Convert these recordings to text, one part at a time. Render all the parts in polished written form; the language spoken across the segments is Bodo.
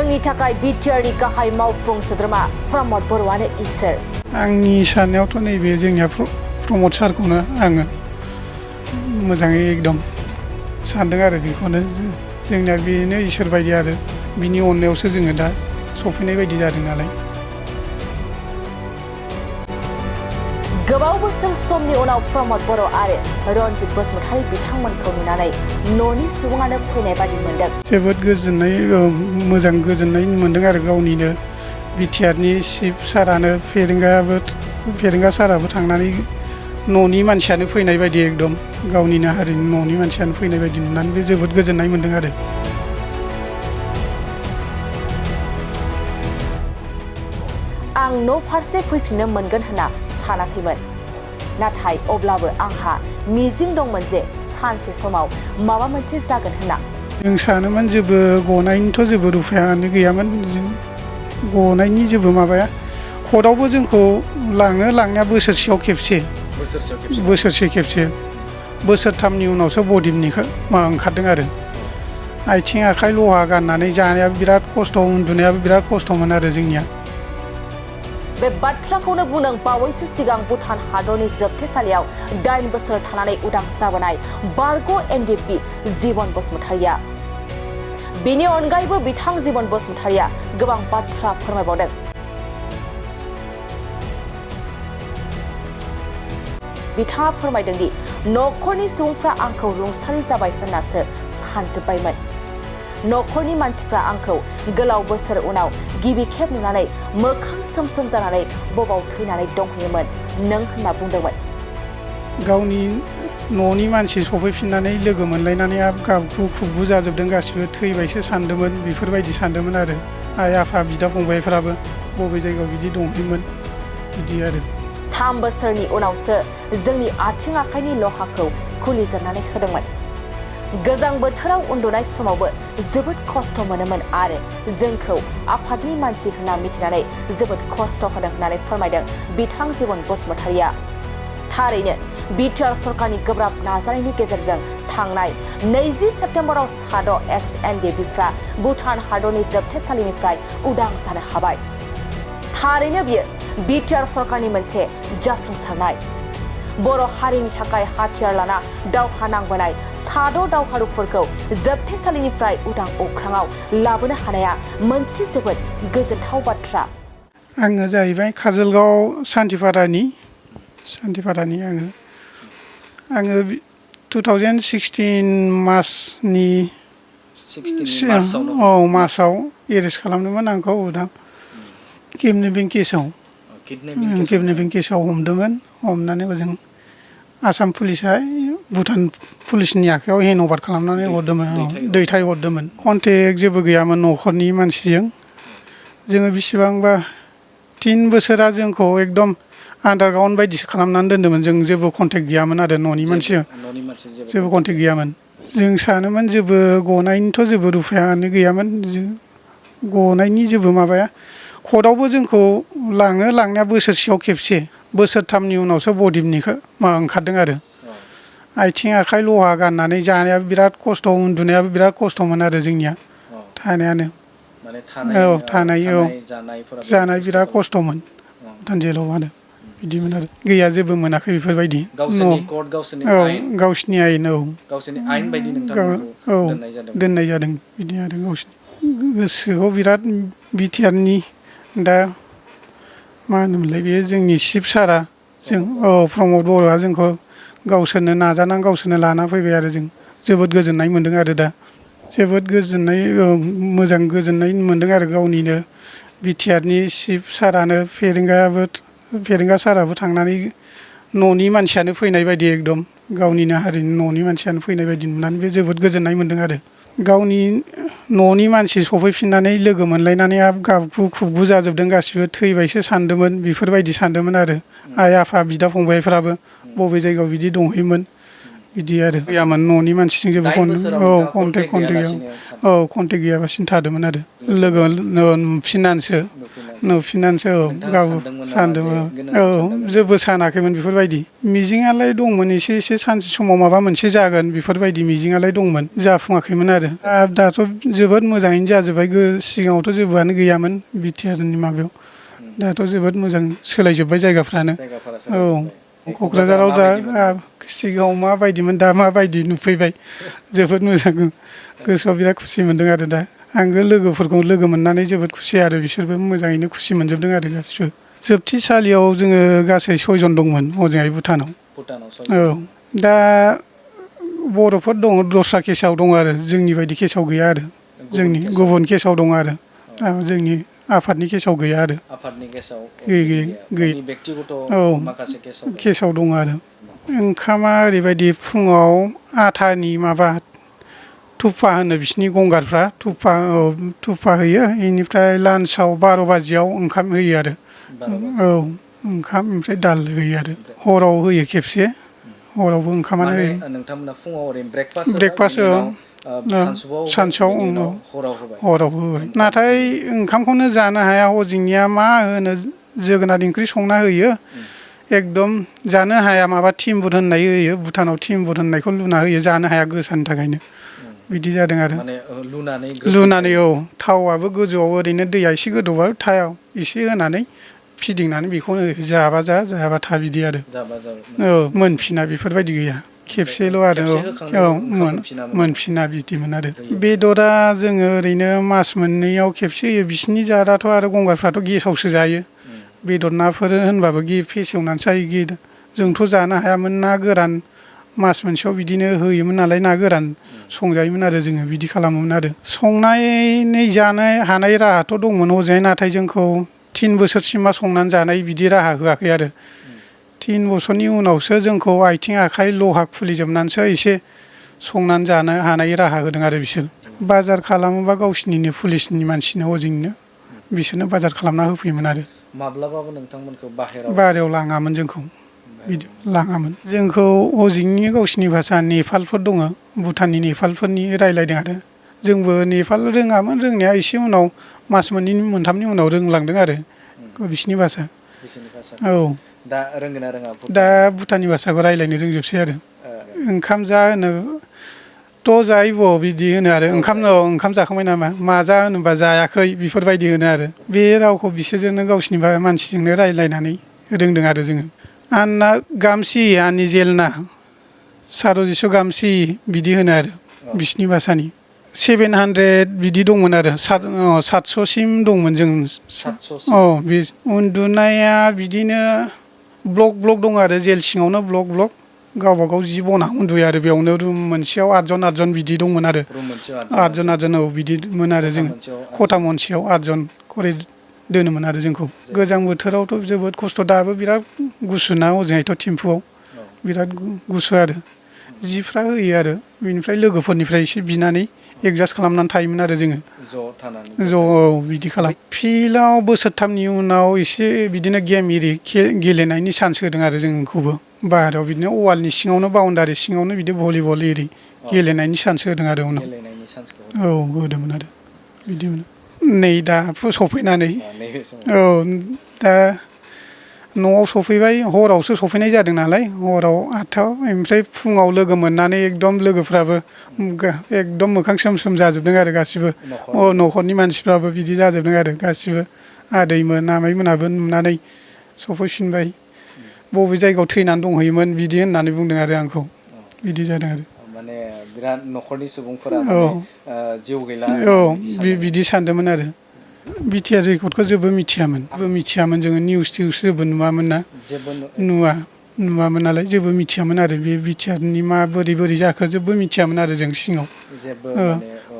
जोंनि थाखाय बिटिआरनि गाहाय मावफुं सोद्रोमा प्रमद बर'आनो इसोर। आंनि साननायावथ' नैबे जोंनिया प्रमद सारखौनो आङो मोजाङै एकदम सानदों आरो बेखौनो जोंनिया बेनो इसोर बायदि आरो बिनि अननायावसो जोङो दा सफैनाय बायदि जादों नालाय। गोबाव बोसोर समनि उनाव प्रमद बर' आरो रनजित बसुमतारी बिथांमोनखौ नुनानै न'नि सुबुङानो फैनाय बादि मोनदों। जोबोद गोजोननाय मोजां गोजोननाय मोनदों आरो गावनिनो बिटिआरनि चिफ सारानो फेरेंगा साराबो थांनानै न'नि मानसियानो फैनाय बायदि एकदम गावनिनो हारिनि न'नि मानसियानो फैनाय बायदि नुनानै बे जोबोद गोजोननाय मोनदों आरो। आं न' फारसे फैफिननो मोनगोन होनना सानाखैमोन, नाथाय अब्लाबो आंहा मिजिं दंमोन जे सानसे समाव माबा मोनसे जागोन होनना। जों सानोमोन जेबो गनायनिथ' जेबो रुफायानो गैयामोन, गनायनि जेबो माबाया कर्टआवबो जोंखौ लांनाया बोसोरसेयाव खेबसे बोसोरथामनि उनावसो बदिमनिखौ ओंखारदों आरो। आथिं आखाइ लहा गाननानै जानायाबो बिराद खस्थ', उन्दुनायाबो बिराद खस्थ'मोन आरो जोंनिया। बे बाथ्राखौनो बुंदों बावैसो सिगां भुटान हादरनि जोबथेसालियाव 8 बोसोर थानानै उदां जाबोनाय बारग' एनडिएफबि जिबन बसुमतारीया। बेनि अनगायैबो बिथां जिबन बसुमतारीया गोबां बाथ्रा फोरमायबावदों। बिथाङा फोरमायदों दि न'खरनि सुबुंफ्रा आंखौ रुंसारि जाबाय होननासो सानजोब्बायमोन। न'खरनि मानसिफ्रा आंखौ गोलाव बोसोर उनाव गिबि खेब नुनानै मोखां सोमसोम जानानै बबाव थैनानै दंहैयोमोन नों होनना बुंदोंमोन। गावनि न'नि मानसि सफैफिननानै लोगो मोनलायनानै गाबगु खुबगु जाजोबदों, गासिबो थैबायसो सानदोंमोन, बेफोरबायदि सानदोंमोन आरो। आइ आफा बिदा फंबायफ्राबो बबे जायगायाव बिदि दंहैयोमोन बिदि आरो। 3 बोसोरनि उनावसो जोंनि आथिं आखाइनि लहाखौ खुलिजोबनानै होदोंमोन। गोजां बोथोराव उन्दुनाय समावबो जोबोद खस्थ' मोनोमोन आरो जोंखौ आफादनि मानसि होनना मिथिनानै जोबोद खस्थ' होदों होननानै फोरमायदों बिथां जिबन बसुमतारीया। थारैनो बिटिआर सरकारनि गोब्राब नाजानायनि गेजेरजों थांनाय 20 सेप्तेम्बराव साद' एक्स एनडिएफबिफ्रा भुटान हादरनि जोबथेसालिनिफ्राय उदां जानो हाबाय। थारैनो बियो बिटिआर सरकारनि मोनसे जाफुंसारनाय। बर' हारिनि थाखाय हाथियार लाना दावहा नांबोनाय साद' दावहारुफोरखौ जोबथेसालिनिफ्राय उदां अख्राङाव लाबोनो हानाया मोनसे जोबोद गोजोनथाव बाथ्रा। आङो जाहैबाय काजलगाव सान्थिपारानि आङो 2016 मार्चनि मार्चआव एरेस्ट खालामदोंमोन आंखौ उदां किडनेपिं केसाव हमदोंमोन। हमनानै ओजों आसाम पुलिसा भुटान पुलिसनि आखायाव हेन्ड अभार खालामनानै दैथायहरदोंमोन। कन्टेक्ट जेबो गैयामोन न'खरनि मानसिजों। जोङो बेसेबांबा 3 बोसोरा जोंखौ एकदम आन्डारग्राउन्ड बायदिसो खालामनानै दोन्दोंमोन। जों जेबो कन्टेक्ट गैयामोन आरो न'नि मानसिजों जेबो कन्टेक्ट गैयामोन। जों सानोमोन जेबो गनायनिथ' जेबो रुफायानो गैयामोन, गनायनि जेबो माबाया कर्टआवबो जोंखौ लांनाया बोसोरसेयाव खेबसे बोसोरथामनि उनावसो बदिमनिखौ ओंखारदों आरो। आथिं आखाइ लहा गाननानै जानायाबो बिराद खस्थ', उन्दुनायाबो बिराद खस्थ'मोन आरो जोंनिया थानायानो। जानाय बिराद खस्थ'मोन भुटान जेलाव आरो बिदिमोन आरो। गैया जेबो मोनाखै बेफोरबायदि। गावसिनि आयेन दोननाय जादों बिदि आरो। गावसिनि गोसोआव बिराद बिटिआरनि दा मा होनोमोनलाय बेयो जोंनि चिफ सारा प्रमद बर'आ जोंखौ गावसोरनो नाजानानै गावसोरनो लाना फैबाय आरो जों जोबोद गोजोननाय मोनदों आरो दा जोबोद मोजां गोजोननाय मोनदों आरो। गावनिनो बिटिआरनि चिफ सारानो फेरेंगा साराबो थांनानै न'नि मानसियानो फैनाय बायदि एकदम गावनिनो हारिनि न'नि मानसियानो फैनाय बायदि नुनानै बे जोबोद गोजोननाय मोनदों आरो। गावनि न'नि मानसि सफैफिननानै लोगो मोनलायनानै गाबगु खुबगु जाजोबदों, गासिबो थैबायसो सानदोंमोन, बेफोरबायदि सानदोंमोन आरो। आइ आफा बिदा फंबायफ्राबो बबे जायगायाव बिदि दंहैयोमन बिदि आरो। गैयामोन न'नि मानसिजों जेबो कन्टेक्ट गैयाबासिनो थादोंमोन आरो। लोगो नुफिननानैसो नुफिननानैसो औ नोंथाङा गाव सानदोंमोन नामा सानदोंमोन जे औ गोनां जेबो सानाखैमोन बेफोरबायदि मिजिङालाय दंमोन एसे एसे सानसे समाव माबा मोनसे जागोन बेफोरबायदि मिजिङालाय दंमोन जाफुङाखैमोन आरो दाथ' जोबोद मोजाङैनो जाजोब्बाय सिगाङावथ' जेबोआनो गैयामोन बिटिआरनि माबायाव दाथ' जोबोद मोजां सोलायजोब्बाय जायगाफ्रानो जायगाफोरा औ सोलायजोब्बाय क'क्राझाराव दा सिगाङाव माबायदिमोन दा माबायदि नुफैबाय जोबोद मोजां गोसोआव बिराद खुसि मोनदों आरो दा आंबो लोगोफोरखौ लोगो मोननानै जोबोद खुसि आरो बिसोरबो मोजाङैनो खुसि मोनजोबदों आरो गासिबो जोबथिसालियाव जोङो गासै 6 जन दंमोन हजोंहाय भुटानाव औ दा बर'फोर दङ दस्रा केसाव दङ आरो जोंनि बायदि केसाव गैया आरो जोंनि गुबुन केसाव दङ आरो जोंनि आफादनि केसाव गैया आरो आफादनि केसाव गैया बेक्तिगत औ माखासे केसाव दङ आरो ओंखामा ओरैबायदि फुङाव आथानि माबा थुफा होनो बिसिनि गंगारफ्रा थुफा होयो बेनिफ्राय लान्सआव 12 बाजियाव ओंखाम होयो आरो औ ओंखाम ओमफ्राय दाल होयो आरो हराव होयो खेबसे हरावबो ओंखामानो होयो नोंथांमोना फुङाव ओरैनो ब्रेकफास्ट सानसुआव हराव होबाय नाथाय ओंखामखौनो जानो हाया हजोंनिया मा होनो जोगोनार ओंख्रि संना होयो एकदम जानो हाया माबा थिम्बुर होननाय होयो भुटानाव थिम्बुर होननायखौ लुना होयो जानो हाया गोसानि थाखायनो बिदि जादों आरो लुनानै औ थावआबो गोजौआव ओरैनो दैया एसे गोदौबा थाव एसे होनानै फिदिंनानै बेखौनो जायाबा जा जायाबा था बिदि आरो औ मोनफिना बेफोरबायदि गैया खेबसेल' आरो औ मोनफिना बिदिमोन आरो बेदरा जोङो ओरैनो मास मोननैयाव खेबसे होयो बिसिनि जादाथ' आरो गंगारफ्राथ' गेसावसो जायो बेदर नाफोर होनबाबो फेसेवनानैसो जायो जोंथ' जानो हायामोन ना गोरान मास मोनसेयाव बिदिनो होयोमोन नालाय ना गोरान संजायोमोन आरो जोङो बिदि खालामोमोन आरो संनानै जानो हानाय राहाथ' दंमोन हजोंहाय नाथाय जोंखौ 3 बोसोरसिमा संनानै जानाय बिदि राहा होआखै आरो 3 बोसोरनि उनावसो जोंखौ आथिं आखाइ लहा खुलिजोबनानैसो एसे संनानै जानो हानाय राहा होदों आरो बिसोर बाजार खालामोबा गावसिनिनो पुलिसनि मानसिनो हजोंनो बिसोरनो बाजार खालामना होफैयोमोन आरो माब्लाबाबो नोंथांमोनखौ बाहेरायाव लाङामोन जोंखौ बिदि लाङामोन जोंखौ हजोंनि गावसिनि भाषा नेपालफोर दङ भुटाननि नेपालफोरनि रायज्लायदों आरो जोंबो नेपाल रोङामोन रोंनाया एसे उनाव मास मोननै मोनथामनि उनाव रोंलांदों आरो बिसिनि भाषा औ दा रोंगोना रोङा दा भुटाननि भाषाखौ रायज्लायनो रोंजोबसै आरो ओंखाम जा होनो थ' जायोब' बिदि होनो आरो ओंखाम जाखांबाय नामा माजा होनोबा जायाखै बेफोरबायदि होनो आरो बे रावखौ बिसोरजोंनो गावसिनि मानसिजोंनो रायज्लायनानै रोंदों आरो जोङो आनना गामसि आनि जेलना सार'जिस' गामसि बिदि होनो आरो बिसिनि भाषानि 700 बिदि दंमोन आरो 700सिम दंमोन जों औ बे उन्दुनाया बिदिनो ब्लक दं आरो जेल सिङावनो ब्लक गावबा गाव जि बना उन्दुयो आरो बेयावनो रुम मोनसेयाव 8 जन बिदि दंमोन आरो 8 जन औ बिदिमोन आरो जों खथा मोनसेयाव 8 जन खरै दोनोमोन आरो जोंखौ गोजां बोथोरावथ' जोबोद खस्थ' दाबो बिराद गुसुना हजोंहायथ' थिम्फुआव बिराद गुसु आरो जिफ्रा होयो आरो बेनिफ्राय लोगोफोरनिफ्राय एसे बिनानै एडजास्ट खालामनानै थायोमोन आरो जोङो ज' बिदि खालाम फिल्डआव बोसोरथामनि उनाव एसे बिदिनो गेम एरि गेलेनायनि चान्स होदों आरो जोंखौबो बाहेरायाव बिदिनो वालनि सिङावनो बाउन्डारि सिङावनो बिदि भलिबल एरि गेलेनायनि चान्स होदों आरो उनाव औ होदोंमोन आरो बिदिमोन नै दा सफैनानै औ दा न'आव सफैबाय हरावसो सफैनाय जादों नालाय हराव 8थायाव ओमफ्राय फुङाव लोगो मोननानै एकदम लोगोफ्राबो एकदम मोखां सोम जाजोबदों आरो गासिबो न'खरनि मानसिफ्राबो बिदि जाजोबदों आरो गासिबो आदैमोन आमाइमोनाबो नुनानै सफैफिनबाय बबे जायगायाव थैनानै दंहैयोमोन बिदि होननानै बुंदों आरो आंखौ बिदि जादों आरो माने बिराद न'खरनि सुबुंफोरा जिउ गैला बिदि सानदोंमोन आरो बिटिआर रेकर्डखौ जेबो मिथियामोन जोङो निउस जेबो नुवामोन ना नुवामोन नालाय जेबो मिथियामोन आरो बे बिटिआरनि मा बोरै जाखो जेबो मिथियामोन आरो जों सिङाव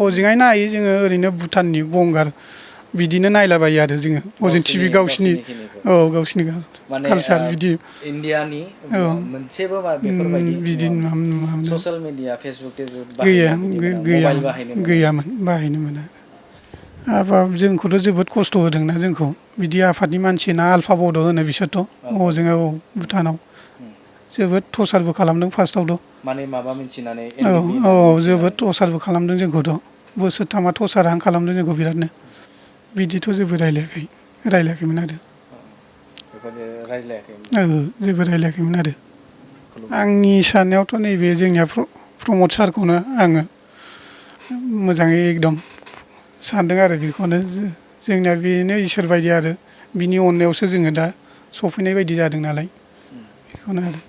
हजोंहाय नायो जोङो ओरैनो भुटाननि गंगार बिदिनो नायलाबायो आरो जोङो हजों टिभि गावसिनि कालसार बिदि इण्डियानि मोनसेबो बिदि नुवामोन ससियेल मिडिया फेसबुक गैयामोन बाहायनो मोना जोंखौथ' जोबोद खस्थ' होदोंना जोंखौ बिदि आफादनि मानसिना आल्फा बड' होनो बिसोरथ' हजों भुटानाव जोबोद टर्चारबो खालामदों फार्स्टआवथ' माने माबा मिथिनानै औ जोबोद टर्चारबो खालामदों जोंखौथ' बोसोरथामा टर्चारानो खालामदों जोंखौ बिरादनो बिदिथ' जेबो रायलायाखै रायलायाखैमोन आरो बेफोरबायदि रायज्लायाखैमोन जेबो रायलायाखैमोन आरो आंनि साननायावथ' नैबे जोंनिया प्रमद सारखौनो आङो मोजाङै एकदम सानदों आरो बेखौनो जोंनिया बेनो इसोर बायदि आरो बिनि अननायावसो जोङो दा सफैनाय बायदि जादों नालाय बेखौनो आरो